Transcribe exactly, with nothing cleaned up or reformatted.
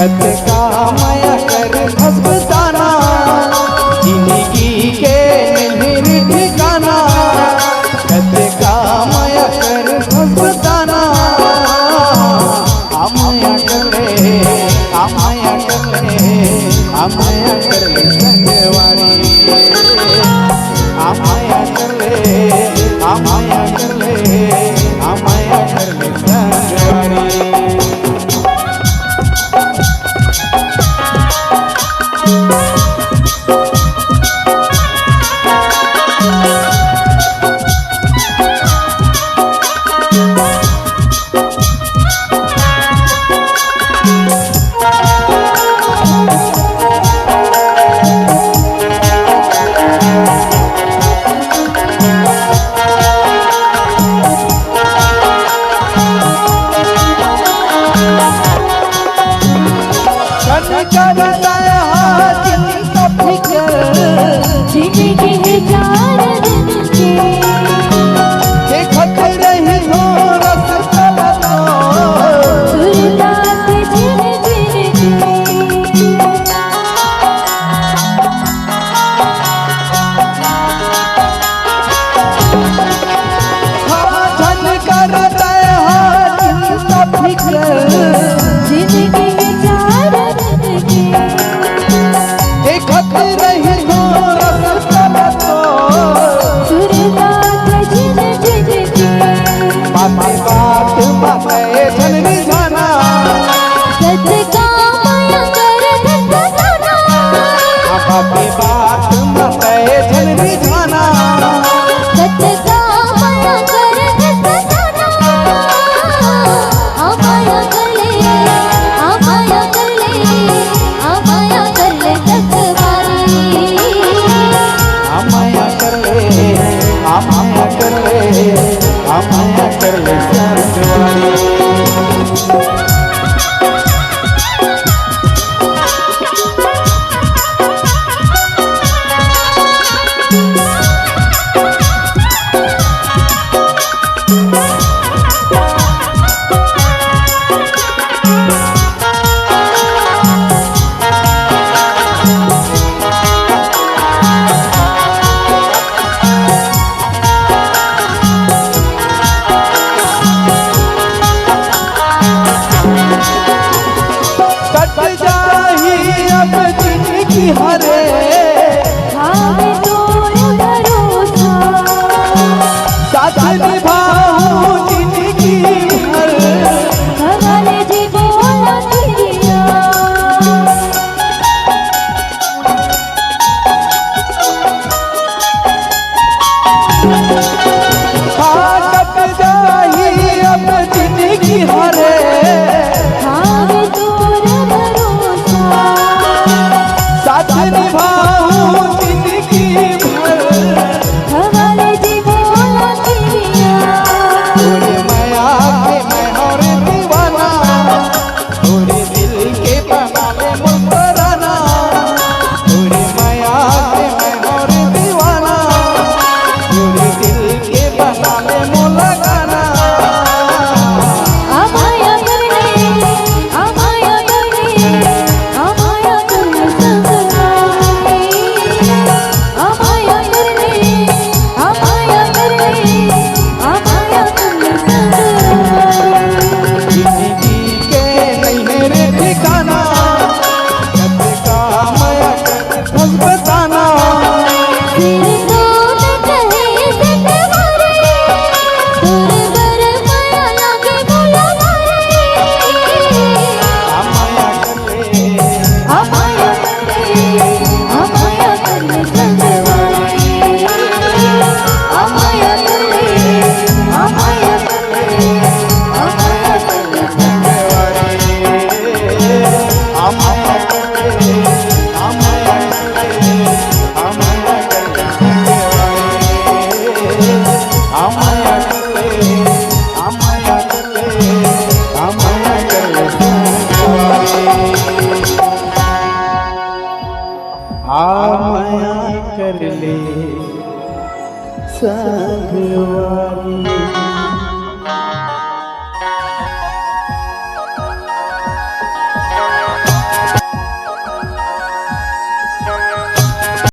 कतका मया कर फसफसाना, जिंदगी के नहीं रे ठिकाना। कतका मया कर फसफसाना, आ मया कर ले, आ मया कर ले, आ मया कर ले संगवारी। आ मया कर ले, आ मया कर ले, आ मया कर ले संगवारी। कन करता है चिंता फिकर, जिंदगी है चार दिन की। देखत रही हो रस कला तो। सुरता के झिन झिन की। हाँ, झन करता है चिंता फिकर। जिंदगी में चार दिन की। देखत रही हो रस कला तो। सुरता के झिन झिन की। बात बात में झन रिझाना। सच का मया कर फसफसाना। बात बात में झन रिझाना। सच का मया कर फसफसाना। आ मया कर ले, आ मया कर ले, आ मया कर ले संगवारी। आ मया कर ले, आ मया कर ले, आ मया कर ले संगवारी। कट जाही अब जिंदगी हरे। हावे तोर भरोसा। साथ निभाहूं जिंदगी भर। भगवान जी बोला दुनिया। हाँ, कट जाही अब जिंदगी हरे। हावे तोर भरोसा। साथ निभाहूं जिंदगी भर। हवाले जी बोला दुनिया। तोरे मया के मैं हौं रे दीवाना। तोरे दिल के बना ले मोर पराना। तोरे मया के मैं हौं रे दीवाना। तोरे दिल के बना ले मोर लगाना। आ मया कर ले, आ मया कर ले, आ मया कर ले संगवारी। आ मया कर ले, आ मया कर ले, आ मया कर ले संगवारी। जिंदगी के नहीं है रे ठिकाना, कतका मया कर फसफसाना। सिर तो न कहे सत हमारे, तोर बर मया लागे बोला मारे। आ मया कर ले, आ मया कर ले, आ मया कर ले संगवारी। आ मया कर ले, आ मया कर ले, आ मया कर ले संगवारी। आ मया कर ले, आ मया कर ले, आ मया कर ले संगवारी। आ मया कर ले, आ मया कर ले, आ मया कर ले संगवारी। आ मया कर ले संगवारी।